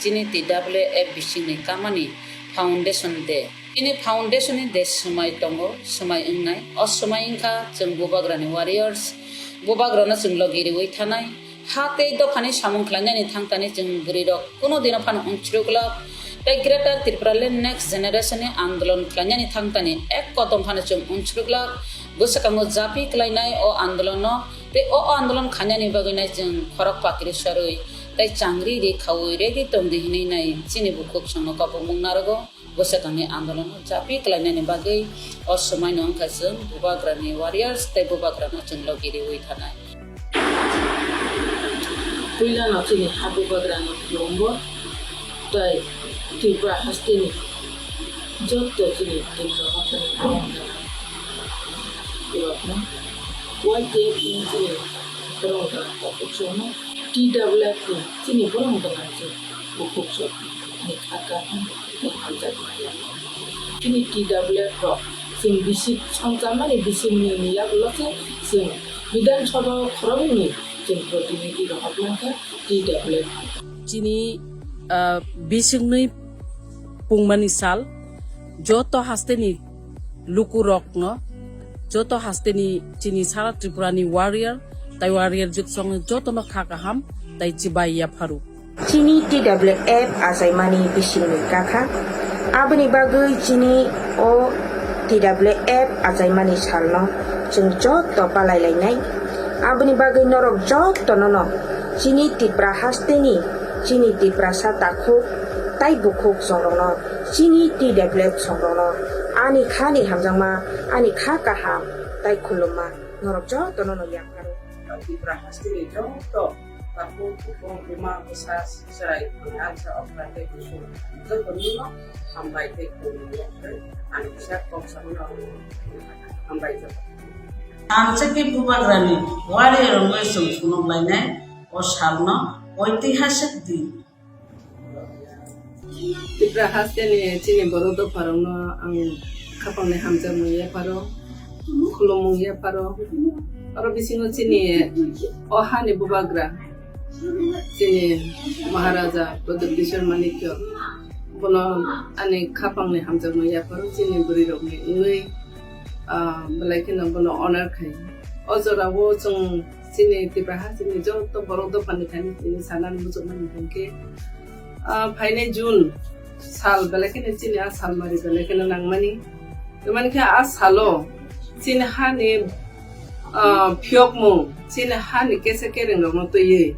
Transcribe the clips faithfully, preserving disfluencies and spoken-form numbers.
Chini T W F bisingni kamani Foundation Day. Chini Foundation ni de swmai tongo, swmai wngnai. O swmai wngkha chwng Bubagrani warriors, Bubagrano chwng logi riwi thanai. Ha tei dophani samung khlainani thangtani chwng bwrwirok kuno dino phano unsrwklak. Tei Greater Tipraland next generation ni andolon khlainani thangtani ek kodom phano chwng unsrwklak. Bwswkango japi klainai o andolono tei o andolon khainani bagwi nai chwng khorok pakri sarwi tei changri ri khaui ready tongdi hinwi nai chini bukhuk chwngno kabukmung narogo. Bwswkangni andolono japi klainani bagwi o swmaino wngkha chwng Bubagrani warriors tei Bubagrano chwng logi riwi thanai. Puilano chini ha Bubagrano khulumgo tei Tripura hasteni jotto chini Tripura hasteni borok gwnang. Borokno Y T F ni chini borok gwnang kok chukno T W F ni chini borok gwnang chini bukhuk chuk ni kha kaham tei hamjak maya. Chini T W F rok chwng bisi songcharmani bisingni ni yagulo se chwng Bidhan Sabha o khoroknwi chwng protinidhi rohor mankha T W F. Chini, ah, bisingni pungmani sal joto hasteni lukurokno, joto hasteni chini sara Tripurani warrior tai warrior jwksongni jotono kha kaham tai chibai yapharu. Chini T W F achaimani bisingni kakha. Aboni bagwi chini o T W F achaimani salno chwng joto palai lainai. Aboni bagwi norok jotono no chini Tipra hasteni chini Tiprasa takhuk tai bukhuk songrokno chini T W F songrokno ani khani hamjakma ani kha kaham tai khulumma norok jotono no yapharo. Tripura hasteni joto takhuk bukhuk buma bwsa chwrai thani alsa okra tei kusung jotono no hambai tei khulumya khe ani kisa kok samano hambai joto. Ang chakhe Bubagrani warrior wngwi chwng phunuk lainai o salno oitihasik din. Tipra hasteni chini borok dopharokno ang khapangni hamjakmung yapharo, khulumung yapharo. Oro bisingo chini o hani Bubagra, chini Maharaja Pradyut Kishore Manikya, bono ani khapangni hamjakmung yapharo, chini bwrwirokni wngwi, ah, belai kheno bono honor khai. O jorao chwng chini Tipra hasteni joto borok dophani thani tini sanani muchungmani hinkhe, ah, phainai June sal belai kheno chini a salmari belai kheno nangmani. Tamani khe a salo chini hani, ah, phiyokmung, chini hani kesa kerengrokno twiwi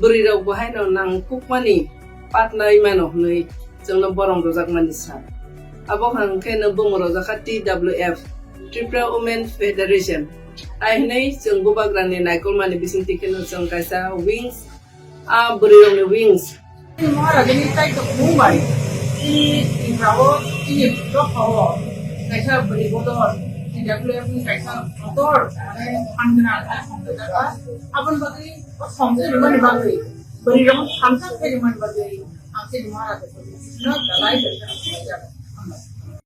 bwrwirok bo haino nangkukmani patnai mano hwnwi chwngno borong rwjakmani sal. Abo hwnkhe no bumung rwjakha T W F, Tripura Women Federation. Ai hwnwi chwng Bubagrani naikolmani bisingtwi kheno chwng kaisa wings, a bwrwirokni wings. Maharajani taitok mung bai chini Tripura o, chini dopha o kaisa bwrwi bodol, T W F ni kaisa bodol, mane, phan gwnang, kaisa bodol. Aboni bagwi o songcha rwmani bagwi, bwrwirokno thansa khe rwmani bagwi ang chini Maharajani no dalai bai kha.